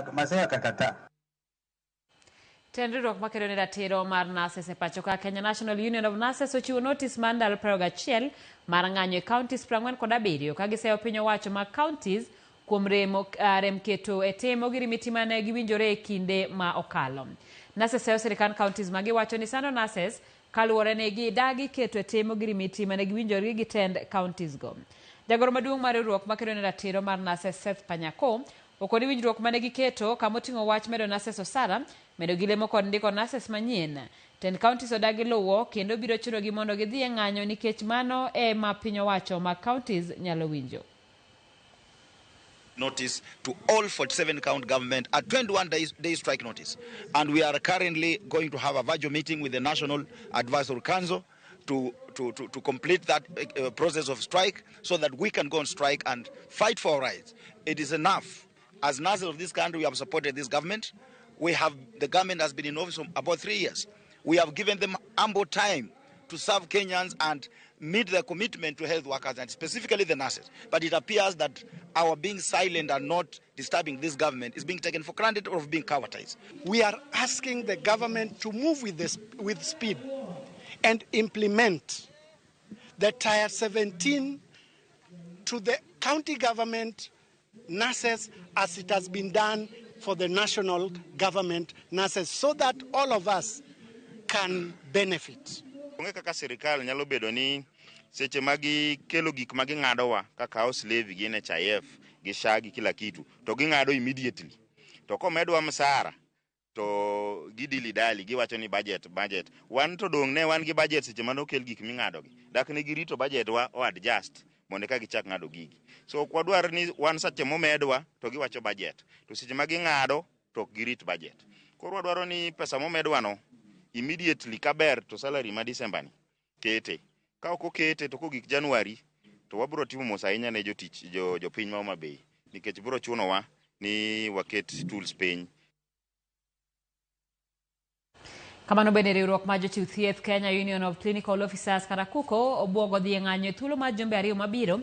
Maseya akakataa. Tend riwruok makedo ne ratiro mar nurses e pacho ka Kenya National Union of Nurses ochiwo notis mar ndalo 21 mar ng'anyo e counties 47 ka giseyo piny owacho mag counties kuom remo, rem keto e tim ogirimiti mane giwinjore e kinde ma okalo. Nurses seyo sirikand counties ma giwacho ni sando nurses kaluwore ni gidagi keto e tim ogirimiti mane giwinjore gi tend counties go. Jagoro maduong' mar riwruok makedo ne ratiro mar nurses Seth Panyako okoni winjruok mane giketo kama oting'o wach medo nurses osara, medo gi lemo kod ndiko nurses manyien. Tend counties odagi luwo kendo biro chunogi mondo gidhi e ng'anyo nikech mano e ma piny owacho mag counties nyalo winjo. Notice to all 47 county government a 21 day strike notice. And we are currently going to have a virtual meeting with the National Advisory Council to complete that process of strike so that we can go on strike and fight for our rights. It is enough. As nurses of this country, we have supported this government. The government has been in office for about 3 years. We have given them ample time to serve Kenyans and meet their commitment to health workers and specifically the nurses. But it appears that our being silent and not disturbing this government is being taken for granted or being cowardice. We are asking the government to move with speed and implement the Tier 17 to the county government nurses as it has been done for the national government nurses, so that all of us can benefit. Onge kaka sirikal nyalo bedo ni seche ma gikelo gik ma ging'adowa kaka house levy gi NHIF gi SHA gi kila kitu to ging'ado immediately, to komedwa msara to gidili dali giwacho ni budget budget. Wan to dong' ne wan gi budget seche mane okel gik ming'ado gi, dak ne girito budget wa o adjust mondo eka gichak ng'ado gigi. So ok wadwar ni wan seche momedwa to giwacho budget, to seche ma ging'ado to ok girit budget. Koro wadwaro ni pesa momedwa no immediately, kaber to salary ma December ni kete, ka ok okete to kogik January to wabiro timo mos ahinya ne jotich jo jopiny ma Homa Bay, nikech biro chunowa ni waket tools piny. Kamano bende riwruok mar jochiw thieth Kenya Union of Clinical Officers kata KUCO obwogo dhi e ng'anyo e thuolo mar jumbe 2 mabiro.